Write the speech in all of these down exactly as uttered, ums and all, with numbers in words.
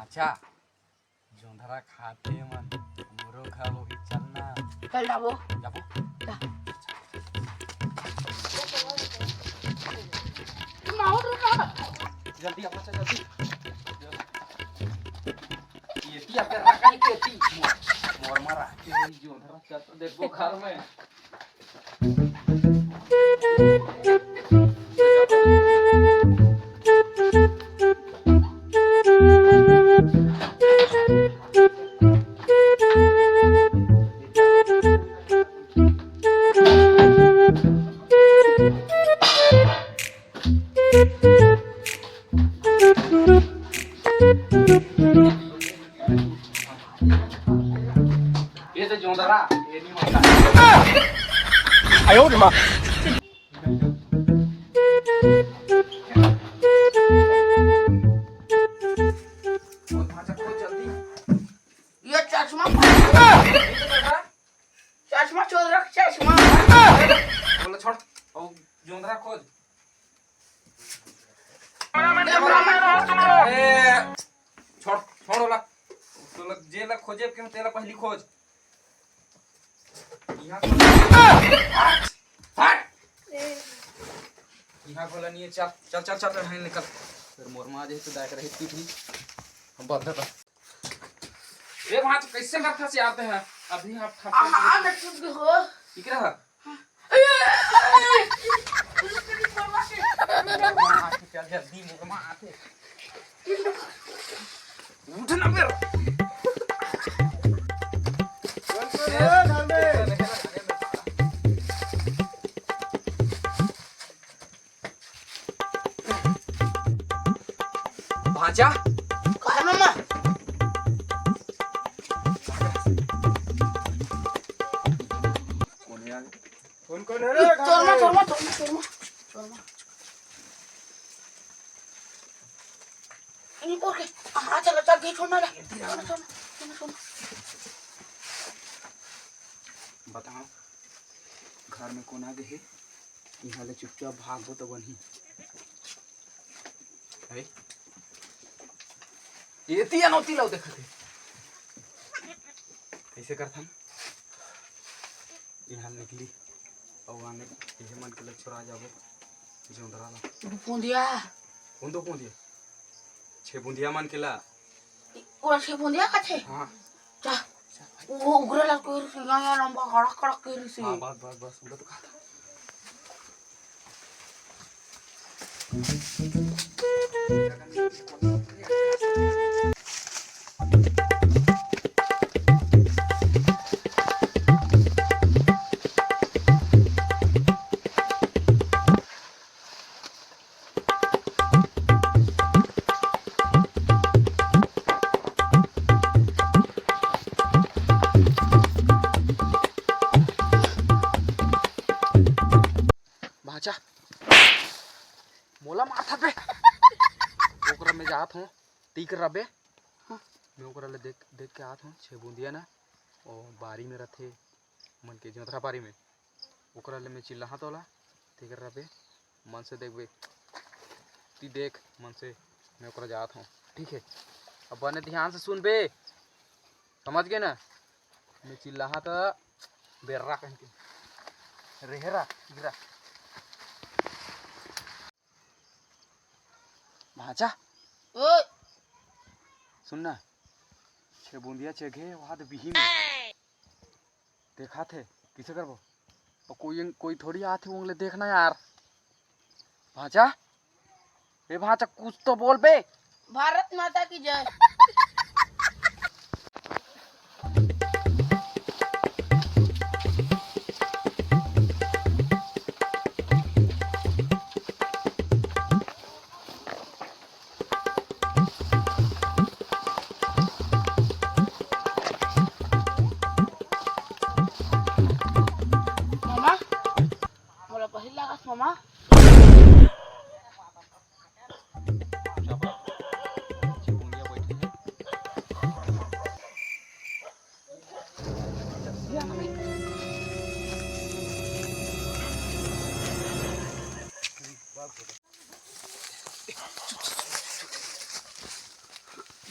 अच्छा, जोंधरा खाथे मन, मोरो खा होही, चलना। चल जाबो। जाबो। जा। जल्दी, अपन से जल्दी। ये ती अबे रखा है के ती? मोर, मोर मारा। ये जोंधरा चल तो देखो घर में। ये तो जोंधरा, ये नहीं मानता। 哎呦我的妈！ खोज, भांचा, खोज जल्दी। ये चश्मा, चश्मा चोर रख, चश्मा। बोला छोड़, अब जोंधरा खोज। ए, छोड़, छोड़ ओला। तोला जेला खोजे के तेला पहली खोज। इहाँ खोज। हट, हट। इहाँ खोला नहीं है, चल, चल, चल, चल, चल, निकल। फिर मोर माँ जे तो दाय कर रही पीठी। हम बंद कर। ए भांचा, कैसे करथस यार तें ह? अभी आप ठप आ, हाँ, मैं चुप हो। इकरा ह। चल जल्दी, मोर माँ आथे। उठ ना मेरा। भांचा। काय मम्मा? कोन हे आगे? कोन कोन हे रे? चोरमा, चोरमा, चोरमा, चोरमा, चोरमा। इन्हीं को के, हाँ, चलो, चल, ये छोड़ना ले। छोड़ना, छोड़ना, छोड़ना, छोड़ना। बताओ, घर में कोन आगे हे? इहाँ ले चुपचाप भागबो तो बनही। है? एती अनोती ला देखत हे। कइसे करथन? इहाँ निकली। अउ आने इहे मन के लग छोड़ा जाबो। जोंधरा ला। दू बूंदिया। कोन दू बूंदिया? छे बूंदिया मन के ला। पूरा छे बूंदिया कथे? हाँ। जा। वो उगरे ला कोई रुसी, यहाँ, यहाँ लंबा कड़क कड़क कोई रुसी। हाँ, बस, बस, बस, उगरे तो कहा था। भांचा, मोला मारथस बे। ओकरा में जात हूँ, तीक रबे। हाँ। मैं ओकरा ले देख, देख के आत हूँ, छे बूंदिया ना, ओ बारी में रथे, मन के जोंधरा बारी में। ओकरा ले मैं चिल्लाहा तोला, तेकर रबे, मन से देखबे। ती देख, मन से, मैं ओकरा जात हूँ, ठीक है? अब बने ध्यान से सुनबे, समझ गे ना? मैं चिल्लाहा त बेर्रा कहिके। रेहरा, गिरा। भांचा। ओए। सुन ना, छे बूंदिया चघे, वहां तो बिही में। देखा थे, किसे करबो? और कोई, कोई थोड़ी आथे, उंगले देखना यार। भांचा, ए भांचा, कुछ तो बोल बे। भारत माता की जय। मामा, मोला पहिल लागस मामा। चिपुंगिया बैठे हे।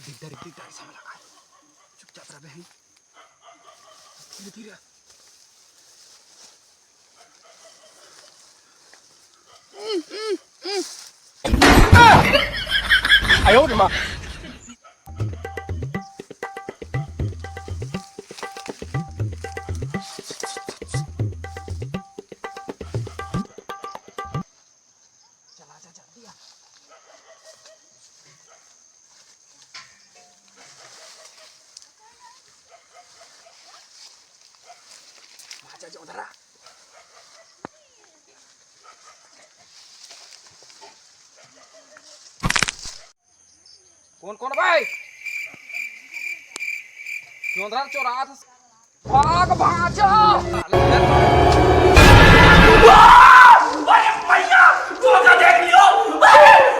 दिखदा रे, दिखदा रे, सामने लगा। चुपचाप रह बे। धीरे, धीरे। चल, आजा, जल्दी आ। आजा, जा उधर आ। कोन, कोन भाई? जोंधरा चोरात हस। भाग, भांचा।